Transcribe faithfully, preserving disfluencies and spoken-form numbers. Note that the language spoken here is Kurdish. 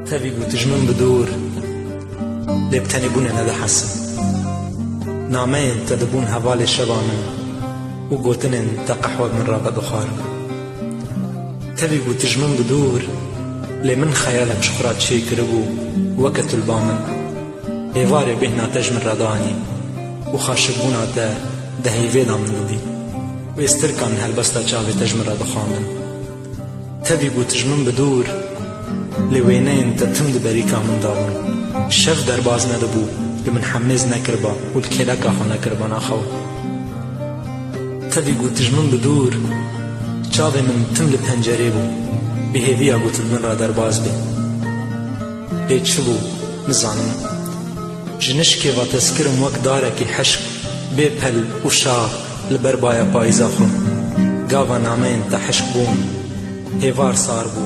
Tevî gotij min bi dûr, lê bi tenêbûnê nedihesim. Nameyên te dibûn hevalê şeva min û gotinên te qehwe bi min re vedixwarin. Tevî gotij min bi dûr, lê min xeyalek ji xwe re çêkiribû weke tu li ba min. Êvarê bêhna te ji min re danî û xaşikbûna te di heyvê de min didî û êstirkan helbesta çavê te ji min re dixwandin. Tevî gotij min bi dûr, lê wêneyên te tim di berîka min de bûn. Şev derbaz nedibû, li min hemêz nekiriba û li kêleka xwe nekiriba naxew. Tevî gotij min bi dûr, çavê min tim li pencerê bû, bi hêviya ku tu li min re derbaz bî. Lê çi bû, nizanim. Ji nişkê ve te skirim wek darekî hişk, bê pel û şa li ber baya payîza xwe. Gava nameyên te hişk bûn, hêvar sar bû.